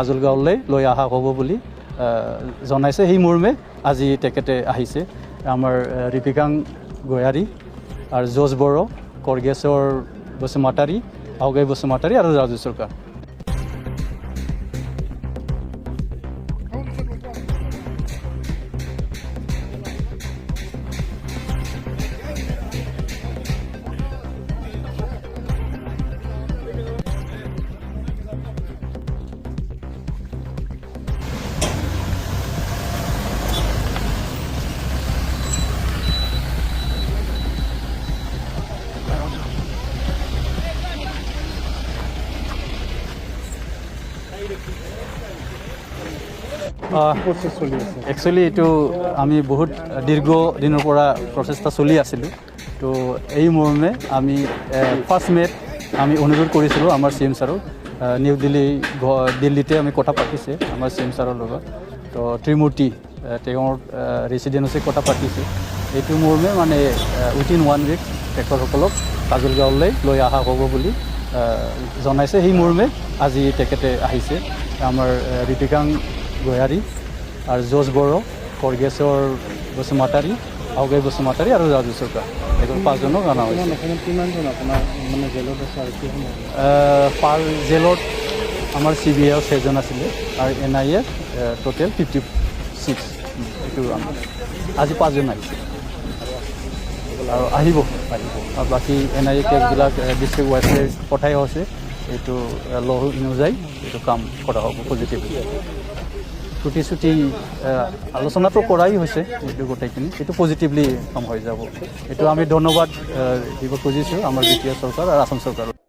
কাজলগাঁৱলৈ লৈ অহা হ'ব বুলি জনাইছে। সেই মৰ্মে আজি তেখেতে আহিছে। আমাৰ ৰিপিকাং গয়াৰী আৰু জজ বড়ো, খৰ্গেশ্বৰ বসুমতাৰী, আওগাই বসুমতাৰী আৰু ৰাজু চৰকাৰ। প্ৰচেছ চলি আছে? একচুৱেলি এইটো আমি বহুত দীৰ্ঘ দিনৰ পৰা প্ৰচেষ্টা চলি আছিলোঁ। তো এই মৰ্মে আমি ফাৰ্ষ্ট মে'ত আমি অনুৰোধ কৰিছিলোঁ আমাৰ চি এম ছাৰক। নিউ দিল্লী, দিল্লীতে আমি কথা পাতিছে আমাৰ চি এম ছাৰৰ লগত। তো ত্ৰিমূৰ্তি তেওঁৰ ৰেচিডেঞ্চি কথা পাতিছে। এইটো মৰ্মে মানে উইদিন ওৱান উইক তেখেতসকলক কাজলগাঁৱলৈ লৈ অহা হ'ব বুলি জনাইছে। সেই মৰ্মে আজি তেখেতে আহিছে। আমাৰ ৰিপিকাং গয়াৰী আৰু জজ বড়ো, খৰ্গেশ্বৰ বসুমতাৰী, আওগাই বসুমতাৰী আৰু ৰাজু চৰকাৰ, এইবোৰ পাঁচজনক অনা হৈছে। বৰ্তমান অসমত কিমানজন আপোনাৰ মানে জেলত আছে আৰু কি সম্ভাৱনা? পাৰ জেলত আমাৰ চি বি আইৰ ছয়জন আছিলে আৰু এন I A total 56। এইটো আমাৰ আজি পাঁচজন আহিছে আৰু আহিব আহিব। আৰু বাকী এন I A কেছবিলাক ডিষ্ট্ৰিক্ট ৱাইজে পঠাই হৈছে। এইটো ল অনুযায়ী এইটো কাম কৰা হ'ব। পজিটিভ প্ৰতিশ্ৰুতি আলোচনাটো কৰাই হৈছে। এইটো গোটেইখিনি এইটো পজিটিভলি কাম হৈ যাব। এইটো আমি ধন্যবাদ দিব খুজিছোঁ আমাৰ বি টি আৰ চৰকাৰ আৰু আসাম চৰকাৰক।